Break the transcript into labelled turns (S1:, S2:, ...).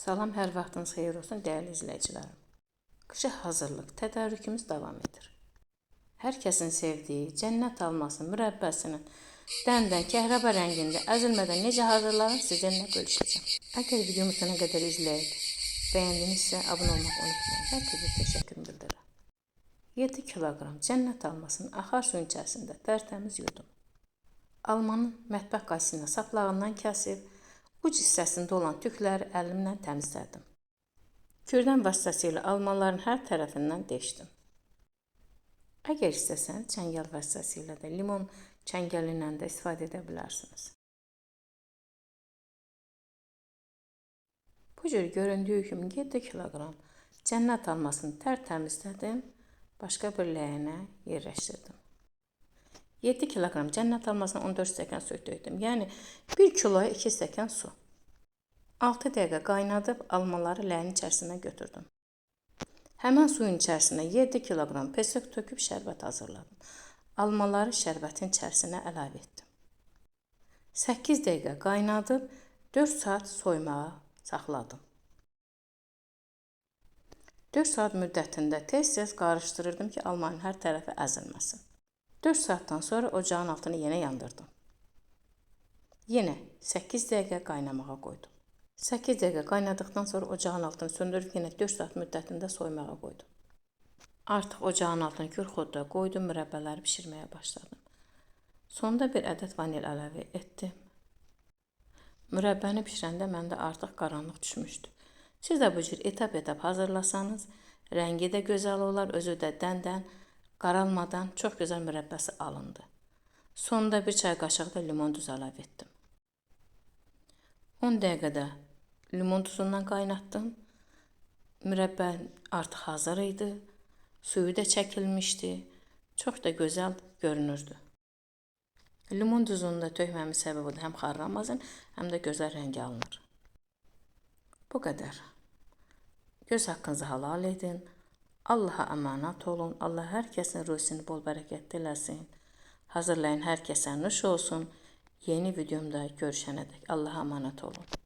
S1: Salam, hər vaxtınız xeyir olsun dəyərli izləyicilərim. Qışa hazırlıq, tədarükümüz davam edir. Hər kəsin sevdiyi cənnət alması mürəbbəsinin dən-dən kəhrəba rəngində əzilmədən necə hazırlanır sizinlə bölüşəcəm. Əgər videomu sona qədər izləyib bəyəndinizsə abunə olmağı unutmayın. Hər kəsə təşəkkür bildirirəm. 7 kiloqram cənnət almasını axar suyun içərisində tərtəmiz yudum. Almanın mətbəx qaşığına saplağından kəsib uc hissəsində olan tükləri əlimlə təmizlədim. Kürdən vasitəsilə almaların hər tərəfindən deşdim. Əgər istəsəniz çəngəl vasitəsilə də, limon çəngəli ilə də istifadə edə bilərsiniz. Bu cür göründüyü kimi 7 kiloqram cənnət almasını tərtəmizlədim, başqa bir ləyənə yerləşdirdim. 7 kiloqram cənnət almasına 14 stəkan su tökdüm. Yəni 1 kiloya 2 stəkan su. 6 dəqiqə qaynadıb almaları ləyənin içərisinə götürdüm. Həmən suyun içərisinə 7 kiloqram pesok töküb şərbət hazırladım. Almaları şərbətin içərisinə əlavə etdim. 8 dəqiqə qaynadıb 4 saat soymağa saxladım. 4 saat müddətində tez-tez qarışdırırdım ki, almanın hər tərəfi əzilməsin. 4 saatdan sonra ocağın altını yenə yandırdım. Yenə 8 dəqiqə qaynamağa qoydum. 8 dəqiqə qaynadıqdan sonra ocağın altını söndürüb yenə 4 saat müddətində soymağa qoydum. Artıq ocağın altını kür xodda qoydum, mürəbbələri bişirməyə başladım. Sonda bir ədəd vanil əlavə etdim. Mürəbbəni bişirəndə məndə artıq qaranlıq düşmüşdü. Siz də bu cür etap-etap hazırlasanız, rəngi də gözəl olar, özü də dən-dən, qaralmadan çox gözəl mürəbbəsi alındı. Sonda bir çay qaşığı da limon duzu əlavə etdim. 10 dəqiqədə limon duzundan qaynatdım. Mürəbbə artıq hazır idi. Suyu da çəkilmişdi. Çox da gözəl görünürdü. Limon duzunu da tökməmin səbəbi də həm xarramasın, həm də gözəl rəngi alınır. Bu qədər. Göz haqqınızı halal edin. Allaha əmanət olun. Allah hər kəsin ruzisini bol bərəkətli eləsin. Hazırlayın hər kəsə nuş olsun. Yeni videomda görüşənədək Allaha əmanət olun.